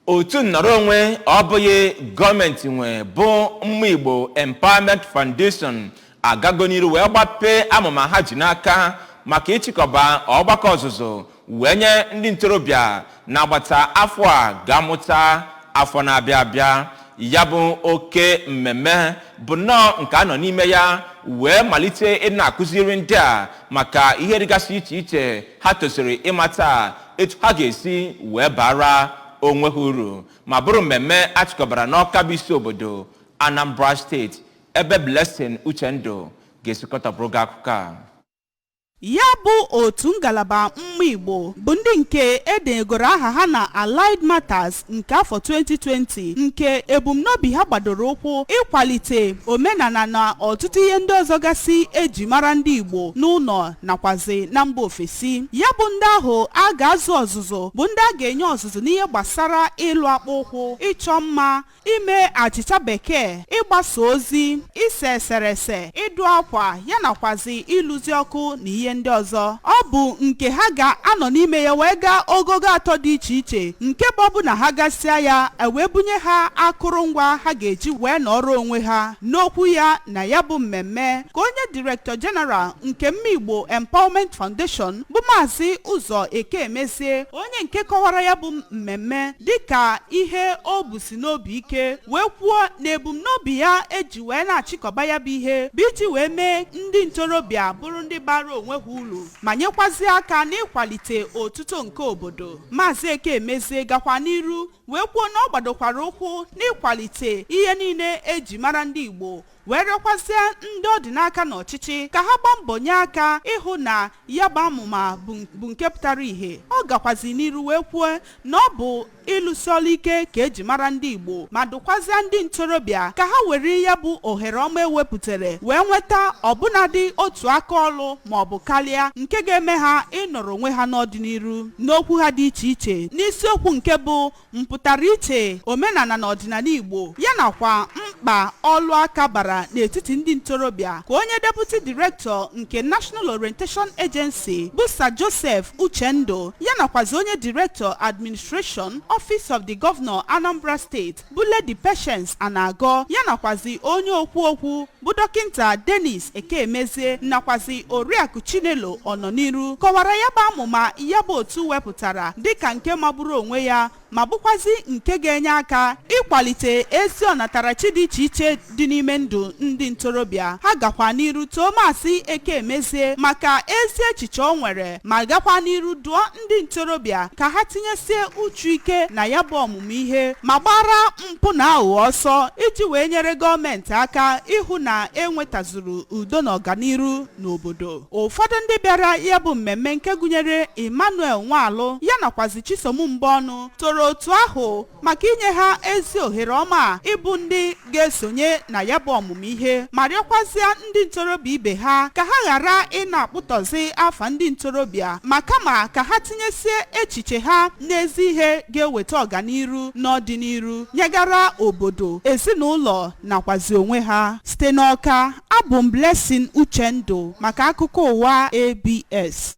Otu nnọrọ onwe ọ bụghị gọọmenti nwe bụ Mma Igbo Empowerment Foundation agago n'iru wee gbapee amụma ha ji n'aka maka ịchịkọba ọgbakọ ọzụzụ wee nye ndị ntorobịa na-agbata afọ a ga-amụta afọ na-abịa abịa. Ya bụ oke mmemme bụ nnọọ nke a nọ n'ime ya wee malite ịdị na-akụziri ndị a maka ihe dịgasị iche iche ha tosiri ịmata etu ha ga-esi wee bara onwe ha uru, ma bụrụ mmemme achịkọbara n'Ọka bụ isi obodo Anambra Steeti, ebe Blessing Uchendụ ga-esikọtapụrụ gị akụkọ a. Ya bụ otu ngalaba Mma Igbo bụ ndị nke edegoro aha ha na Allied Matters nke afọ 2020, nke ebumnobi ha gbadoro ụkwụ ịkwalite omenala na ọtụtụ ihe ndị ọzọ gasị eji mara ndị Igbo n'ụlọ nakwazi na mba ofesi. Ya bụ ndị ahụ a ga-azụ ọzụzụ bụ ndị a ga-enye ọzụzụ n'ihe gbasara ịlụ akpụ ụkwụ, ịchọ mma, ime achịcha bekee, ịgbasa ozi, ise eserese, ịdụ akwa, ya nakwazi ịlụzi ọkụ na ihe ndị ọzọ. Ọ bụ nke ha ga-anọ n'ime ya wee gaa ogogo atọ dị iche iche, nke bụ ọ bụ na ha gasịa ya, ewee bunye ha akụrụngwa ha ga-eji wee nọrọ onwe ha. N'okwu ya na ya bụ mmemme, ka onye Director General nke Mma Igbo Empowerment Foundation bụ Maazị Ụzọ Ekemezie, onye nke kọwara ya bụ mmemme dịka ihe o busi n'obi ike, wee kwuo na ebumnobi ya eji wee na-achịkọba ya bụ ihe bụ iji wee mee ndị ntorobịa bụrụ ndị bara onwe ha uru ma nyekwazie aka n'ịkwalite otuto nke obodo. Maazị Ekemezie gakwa n'iru wee kwuo na ọ gbadokwara ụkwụ n'ịkwalite ihe niile eji mara ndị Igbo, wee rịọkwazie ndị ọ dị n'aka n'ọchịchị ka ha gbaa mbọ nye aka ịhụ na ya bụ amụma bụ nke pụtara ìhè. Ọ gakwazi n'iru wee kwuo na ọ bụ ịlụsi ọlụ ike ka eji mara ndị Igbo, ma dụkwazịa ndị ntorobịa ka ha were ya bụ ohere ọma ewepụtara wee nweta ọbụnadị otu aka ọlụ ma ọ bụ karịa, nke ga-eme ha ịnọrọ onwe ha n'ọdịnihu. N'okwu ha dị iche iche n'isiokwu nke bụ mpụtara iche omenala na ọdịnala Igbo, ya nakwa mkpa ọlụ aka bara n'etiti ndị ntorobịa, ka onye Deputy Director nke National Orientation Agency bụ Sir Joseph Uchendu, ya nakwazi onye Director Administration, Office of the Governor, Anambra State bụ Lady Patience Anago, ya nakwazi onye okwu okwu bụ Dọkịnta Dennis Ekemezie, nakwazi Oriakụ Chinelo Ọnọniru, kọwara ya bụ amụma ya bụ otu wepụtara dịka nke magburu onwe ya, ma bụkwazi nke ga-enye aka ịkwalite ezi ọnatarachi dị iche iche dị n'ime ndụ ndị ntorobịa. Ha gakwa n'iru too Maazị Ekemezie maka ezi echiche o nwere, ma gakwa n'iru dụọ ndị ntorobịa ka ha tinyesie uchu ike na ya bụ ọmụmụ ihe, ma gbara mpụ na aghụghọ ọsọ iji wee nyere gọọmenti aka ịhụ na enwetazuru udo na ọganiru n'obodo. Ụfọdụ ndị bịara ya bụ mmemme, nke gụnyere Emmanuel Nwalụ, ya nakwazi Chisom Mbọnụ, toro otu ahụ maka inye ha ezi ohere ọma ịbụ ndị ga-esonye na ya bụ ọmụmụ ihe, ma rịọkwazịa ndị ntorobịa ibe ha ka ha ghara ị na-akpụtọzi afa ndị ntorobịa, ma kama ka ha tinyesie echiche ha n'ezi ihe ga-eweta ọganiru n'ọdịnihu nyegara obodo, ezinụlọ nakwazi onwe ha. Site n'Ọka, abụ m Blessing Uchendu maka akụkọ ụwa ABS.